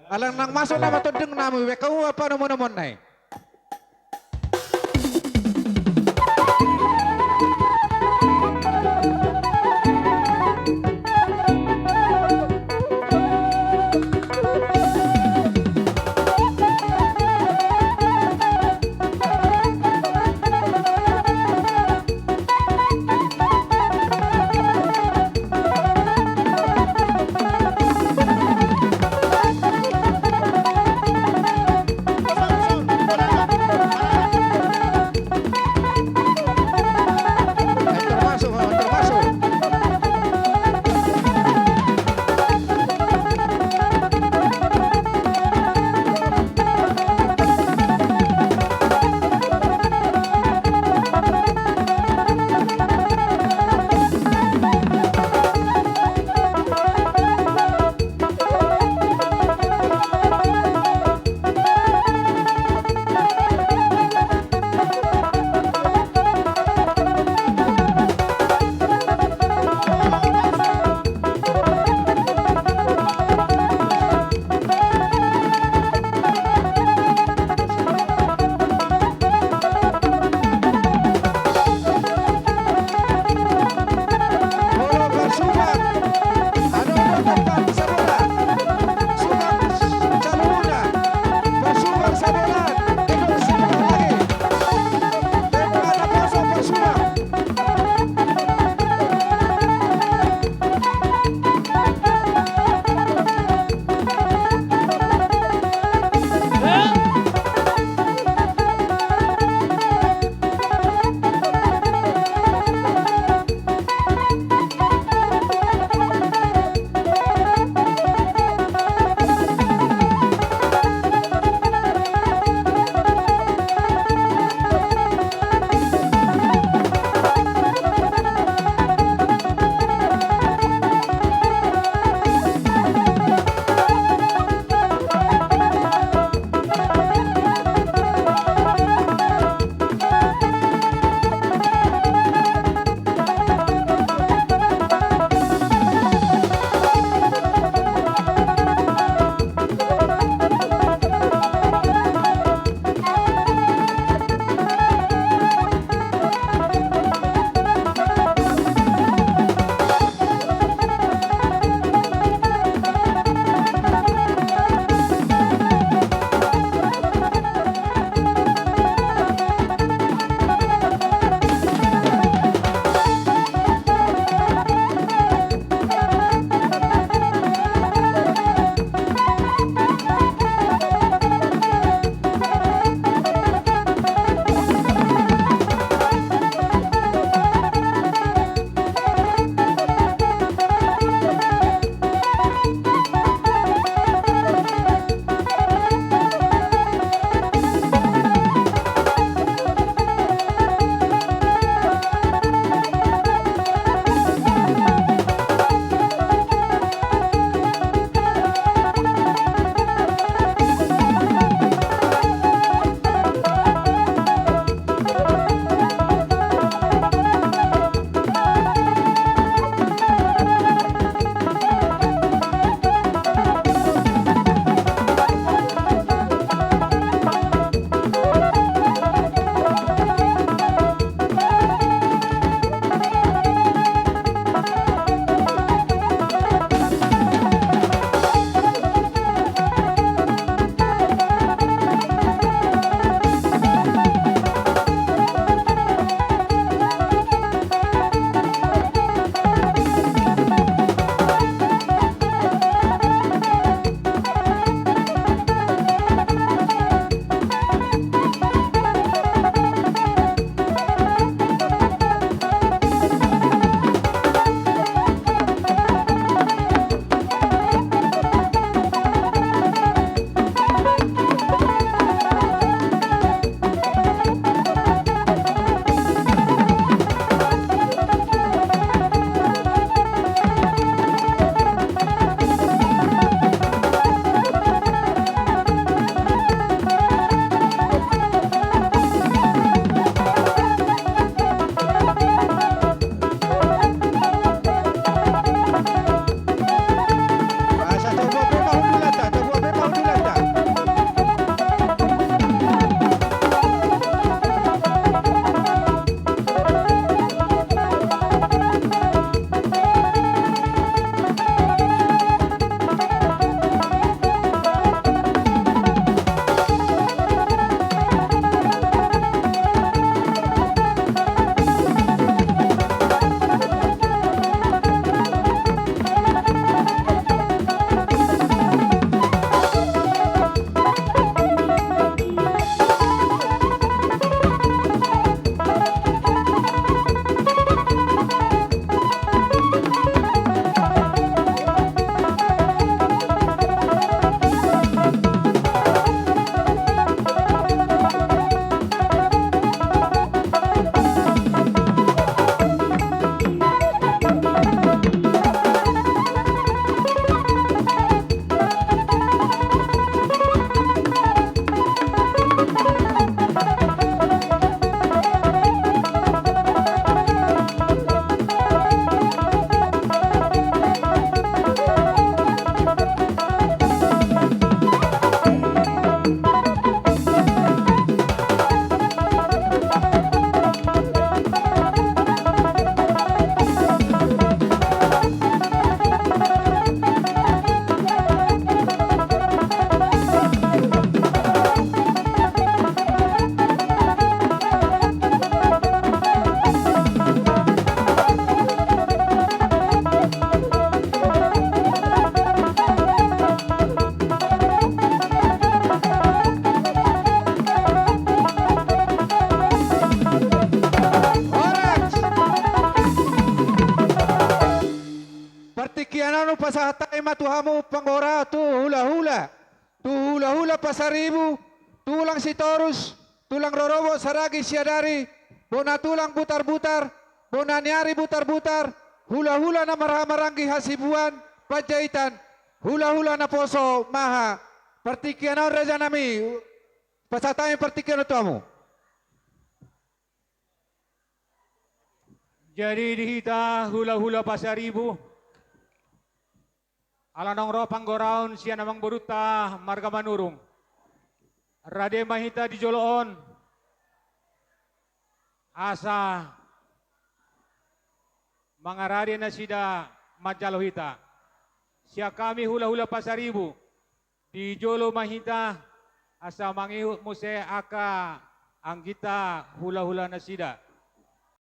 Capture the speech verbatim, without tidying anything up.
Ala nang masuk nama tondingnami, baen hamu panomunomuanna i. ma tu hamu panggora tu hulahula, tu hulahula Pasaribu, tulang Sitorus, tulang rorobot Saragi Siadari, bona tulang Butarbutar, bona ni ari Butarbutar, hulahula na marhahamaranggi Hasibuan, Panjaitan, hulahula naposo Maha. Partingkian on rajanami, pasahat hami partingkian on tu hamu. Jadi di hita hulahula Pasaribu, ala naung ro panggoraon sian amangborunta marga Manurung, rade ma hita di jolo on asa mangarade nasida manjalo hita. Sian hami hulahula Pasaribu, di jolo ma hita asa mangihut muse angka angginta hulahula nasida.